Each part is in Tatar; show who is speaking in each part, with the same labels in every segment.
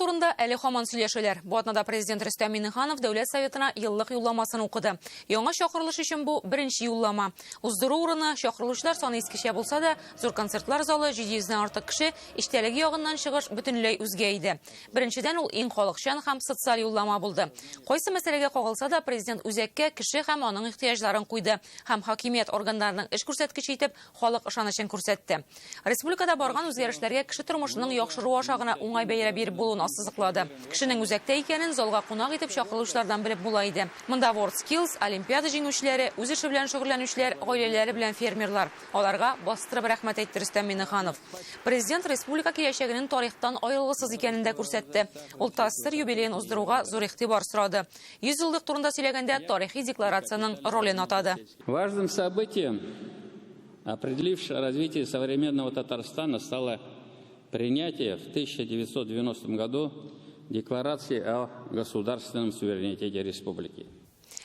Speaker 1: турында әле һаман сөйләшәләр. Бу атнада Президент Рөстәм Миңнеханов Дәүләт Советына еллык юлламасын укыды. Яңа чакырылыш өчен бу беренче юллама. Уздыру урыны, чакырылучылар саны искечә булса да, зур концертлар залы, 700 дән артык кеше, эчтәлеге ягыннан чыгыш бөтенләй үзгә иде. Беренчедән, ул иң халыкчан һәм социаль юллама булды. Кайсы мәсьәләгә кагылса да, Президент үзәккә кеше һәм аның ихтыяҗларын куйды һәм хакимият органнарының эш күрсәткече итеп халык ышанычын күрсәтте. Республикада барган үзгәрешләргә кеше тормышының яхшыруы аша гына уңай бәя биреп булуын ассызыклады. Кешенең үзәктә икәнен залга кунак итеп чакырылучылардан белеп була иде. Монда WorldSkills, Олимпиада җиңүчеләре, үз эше белән шөгыльләнүчеләр, гаиләләре белән фермерлар. Аларга бастырып рәхмәт әйтте Рөстәм Миңнеханов. Президент республика киләчәгенең тарихтан аерылгысыз икәнен дә күрсәтте. Ул ТАССР юбилеен уздыруга зур игътибар сорады. 100 еллык турында сөйләгәндә тарихи декларациянең ролен атады.
Speaker 2: Важным событием, определившим развитие современного Татарстана, стало принятие в 1990 году Декларации о государственном суверенитете республики.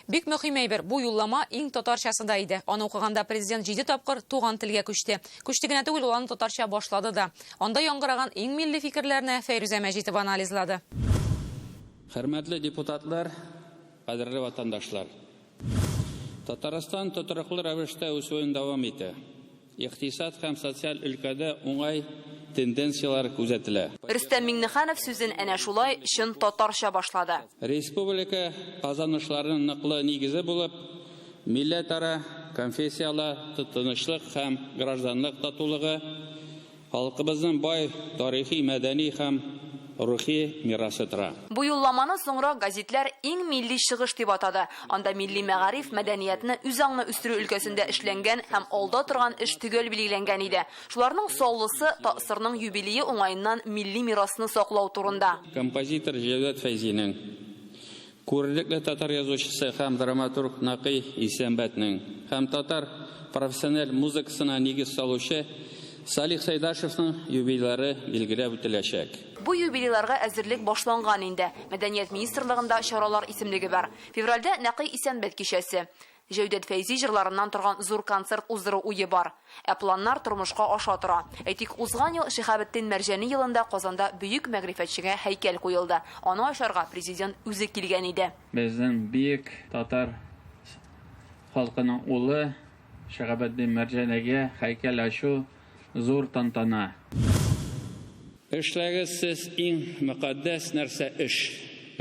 Speaker 1: Бик мөһим әйбер, бу юллама иң татарчасы да иде. Аны укыганда президент җиде тапкыр туган телгә күчте. Күчте генә түгел, ул аны татарча башлады да. Анда яңгыраган иң милли фикерләрне Фәйрүзә Мәҗитова анализлады.
Speaker 2: Хөрмәтле депутатлар, кадерле ватандашлар! Татарстан тотрыклы рәвештә үсүен дәвам итә. Икътисад һәм социаль өлкәдә уңай тенденцияләр күзәтелә.
Speaker 3: Рөстәм Миңнеханов сүзен әнә шулай чын татарча башлады.
Speaker 2: Республика казанышларының ныклы нигезе булып, милләтара, конфессияле тынычлык һәм гражданлык татулыгы, Халкыбызның бай тарихи, мәдәни һәм рухи мирасы тора.
Speaker 3: Бу юлламаны соңрак гәзитләр иң милли чыгыш дип атады. Анда милли мәгариф, мәдәниятне, үзаңны үстерү өлкәсендә эшләнгән һәм алда торган эш төгәл билгеләнгән иде. Шуларның саллысы, ТАССРның юбилее уңаеннан милли мирасны саклау турында.
Speaker 2: Композитор Җәүдәт Фәйзинең, күренекле татар язучысы һәм драматург Нәкый Исәнбәтнең һәм татар профессиональ музыкасына нигез салучы Салих Сәйдашевның юбилейлары билгеләп үтеләчәк.
Speaker 3: Бу юбилейларга әзерлек башланган инде. Мәдәният министрлыгында чаралар исемлеге бар. Февральдә Нәкый Исәнбәт кичәсе. Җәүдәт Фәйзи җырларыннан торган зур концерт уздыру уе бар. Ә планнар тормышка аша тора. Әйтик, узган ел Шиһабетдин Мәрҗани елында Казанда бөек мәгърифәтчегә һәйкәл куелды. Аны ачарга Президент үзе килгән иде.
Speaker 2: Безнең бөек татар халкының улы Шиһабетдин Мәрҗанигә һәйкәл ачу зур тантана. Эшләгез сез иң мөкатдәс нәрсә эш.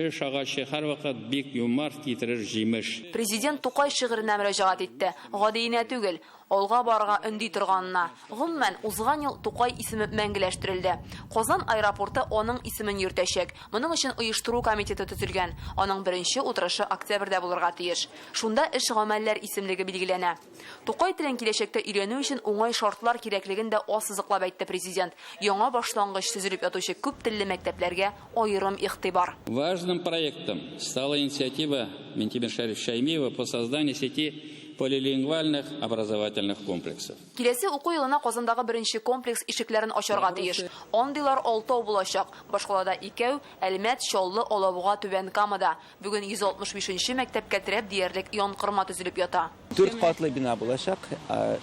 Speaker 2: Эш агачы һәрвакыт бик юмарт китерер җимеш.
Speaker 3: Президент Тукай шигыренә мөрәҗәгать итте. Гадиенә түгел, алга барырга өнди торганына. Гомумән, узган ел Тукай исеме мәңгеләштерелде. Казан аэропорты аның исемен йөртәчәк. Моның өчен оештыру комитеты төзелгән. Аның беренче утырышы октябрьдә булырга тиеш. Шунда эш-гамәлләр исемлеге билгеләнә. Тукай телен киләчәктә өйрәнү өчен уңай шартлар кирәклеген дә ассызыклап әйтте Президент. Яңа башлангыч төзелеп ятучы күп телле мәктәпләргә аерым игътибар.
Speaker 2: Важным проектом стала инициатива Минтимер Шариповича Шаймиева по созданию сети полилингвальных образовательных комплексов.
Speaker 3: Киләсе уку елына Казандагы беренче комплекс ишекләрен ачарга тиеш. Андыйлар алтау булачак. Башкалада икәү, Әлмәт, Чаллы, Алабуга, Түбән Камада. Бүген 165 нче мәктәпкә терәп диярлек янкорма төзелеп ята.
Speaker 4: Дүрт катлы бина булачак.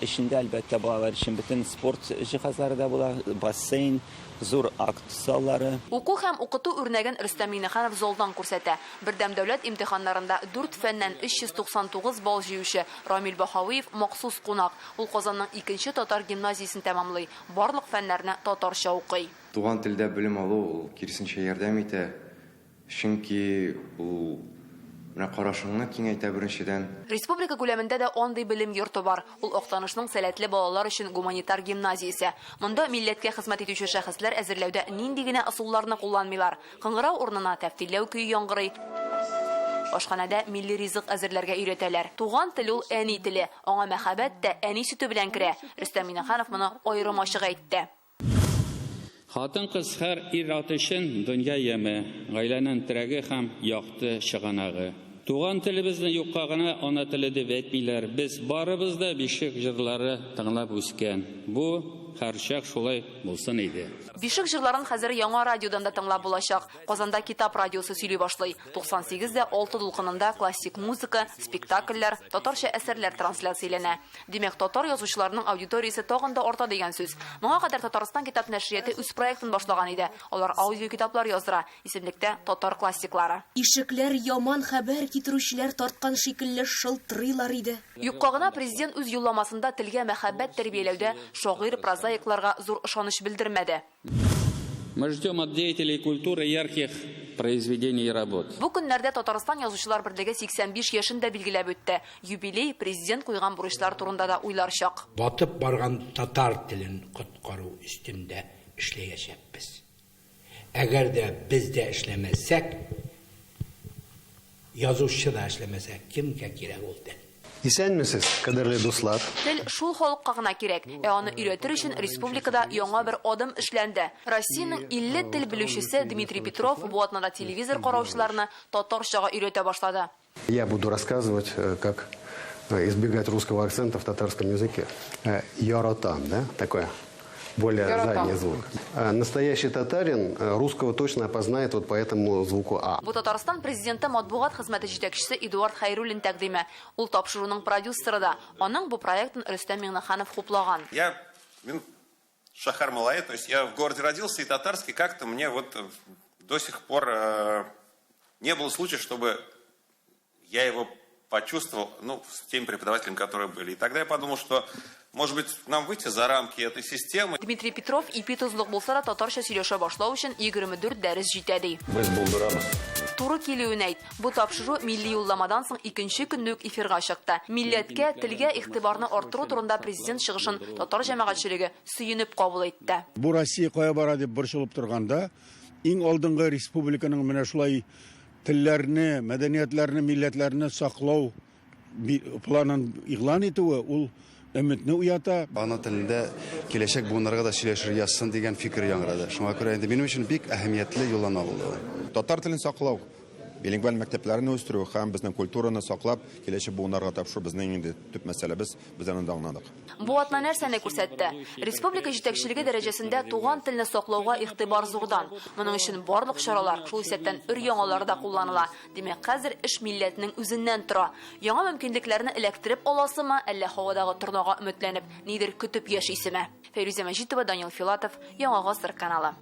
Speaker 4: Эчендә, әлбәттә, балалар өчен бөтен спорт җиһазлары да була, бассейн, зур акт заллары.
Speaker 3: Уку һәм укыту үрнәген Рөстәм Миңнеханов залдан күрсәтә. Бердәм дәүләт имтиханнарында дүрт фәннән 399 балл җыючы Рамил Баһавиев махсус кунак. Ул Казанның икенче татар гимназиясен тәмамлый, барлык фәннәрне татарча укый.
Speaker 5: Туган телдә белем алу ул киресенчә ярдәм итә. Чөнки ул менә карашыңны киңәйтә беренчедән.
Speaker 3: Республика күләмендә дә андый белем йорты бар. Ул Актанышның сәләтле балалар өчен гуманитар гимназиясе. Монда милләткә хезмәт итүче шәхесләр әзерләүдә нинди генә ысулларны кулланмыйлар. Кыңгырау урынына тәфтилләү көе яңгырый. Ашханәдә милли ризык әзерләргә өйрәтәләр. Туган тел ул әни теле. Аңа мәхәббәт тә әни сөте белән керә. Рөстәм Миңнеханов моны аерым ачык әйтте.
Speaker 2: Хатын-кыз һәр ир-ат өчен дөнья яме, гаиләнең терәге һәм якты чыганагы. Туган телебезне юкка гына ана теле дип әйтмиләр. Без барыбыз да бишек җырлары тыңлап үскән. Бу, Һәрчак шулай булсын иде.
Speaker 3: Бишек җырларын хәзер яңа радиодан да тыңлап булачак. Казанда китап радиосы сөйли башлый. 98,6 дулкынында классик музыка, спектакльләр, татарча әсәрләр трансляцияләнә. Димәк, татар язучыларының аудиториясе тагын да арта дигән сүз. Моңа кадәр Татарстан китап нәшрияты үз проектын башлаган иде. Алар аудио китаплар яздыра. Исемлектә татар классиклары.
Speaker 6: Ишекләр яман хәбәр китерүчеләр тарткан шикелле шылтырыйлар иде.
Speaker 3: Юкка гына президент үз юлламасында телгә мәхәббәт тәрбияләүдә шагыйрь, прозаикларга зур ышаныч белдермәде.
Speaker 2: Мы ждем от деятелей культуры ярких произведений и работ.
Speaker 3: Бу көннәрдә Татарстан Язучылар берлеге 85 яшен дә билгеләп үтте. Юбилей президент куйган бурычлар турында да уйлар чак.
Speaker 7: Батып барган татар телен коткару өстендә эшләячәкбез. Әгәр дә без дә эшләмәсәк, язучы да эшләмәсә, кемгә кирәк ул тел?
Speaker 8: Исәнмесез, кадерле дуслар.
Speaker 3: Тел шул халыкка гына кирәк, ә аны өйрәтер өчен республикада яңа бер адым эшләнде. Россиянең 50 тел белүчесе Дмитрий Петров бу атнада телевизор караучыларны татарчага өйрәтә башлады.
Speaker 8: Я буду рассказывать, как избегать русского акцента в татарском языке. Яратам, да, такое? Более задний звук. Настоящий татарин русского точно опознает вот по этому звуку А.
Speaker 3: Бу Татарстан президенты матбугат хезмәте җитәкчесе Эдуард Хәйруллин тәкъдиме. Ул тапшыруның продюсеры да. Аның бу проектын Рөстәм Миңнеханов хуплаган.
Speaker 9: Я шәһәр малае, то есть я в городе родился, и татарский как-то мне вот до сих пор не было случая, чтобы я его почувствовал, ну, с теми преподавателями, которые были. И тогда я подумал, что, может быть, нам выйти за рамки этой системы.
Speaker 3: Дмитрий Петров ипи тозлык булса да татарча сөйләшә башлау өчен 24 дәрес җитә ди.
Speaker 10: Без булдырабыз.
Speaker 3: Туры килүен әйт. Бу тапшыру милли юлламадан соң икенче көнне үк эфирга чыкты. Милләткә, телгә игътибарны арттыру турында президент чыгышын татар җәмәгатьчелеге сөенеп кабул итте.
Speaker 11: Бу Россия кая бара дип борчылып торганда, иң алдынгы республиканың менә шулай телләрне, мәдәниятләрне, милләтләрне саклау планын игълан итүе ул өметне уята.
Speaker 12: Ана телендә киләчәк буыннарга да сөйләшергә язсын дигән фикер яңгырады. Шуңа күрә инде минем өчен бик әһәмиятле юллама булды.
Speaker 13: Татар телен саклау, билингваль мәктәпләрне үстерү һәм безнең культураны саклап киләчәк буыннарга тапшыру безнең инде төп мәсьәләбез, без аны да аңладык.
Speaker 3: Бу атна нәрсәне күрсәтте? Республика җитәкчелеге дәрәҗәсендә туган телне саклауга игътибар зурдан. Моның өчен барлык чаралар, шул исәптән өр-яңалары да кулланыла. Димәк, хәзер эш милләтнең үзеннән тора. Яңа мөмкинлекләрне эләктереп аласымы, әллә һавадагы торнага өметләнеп, нидер көтеп яшисеме? Фәйрүзә Мәҗитова, Данил Филатов, Яңа Гасыр каналы.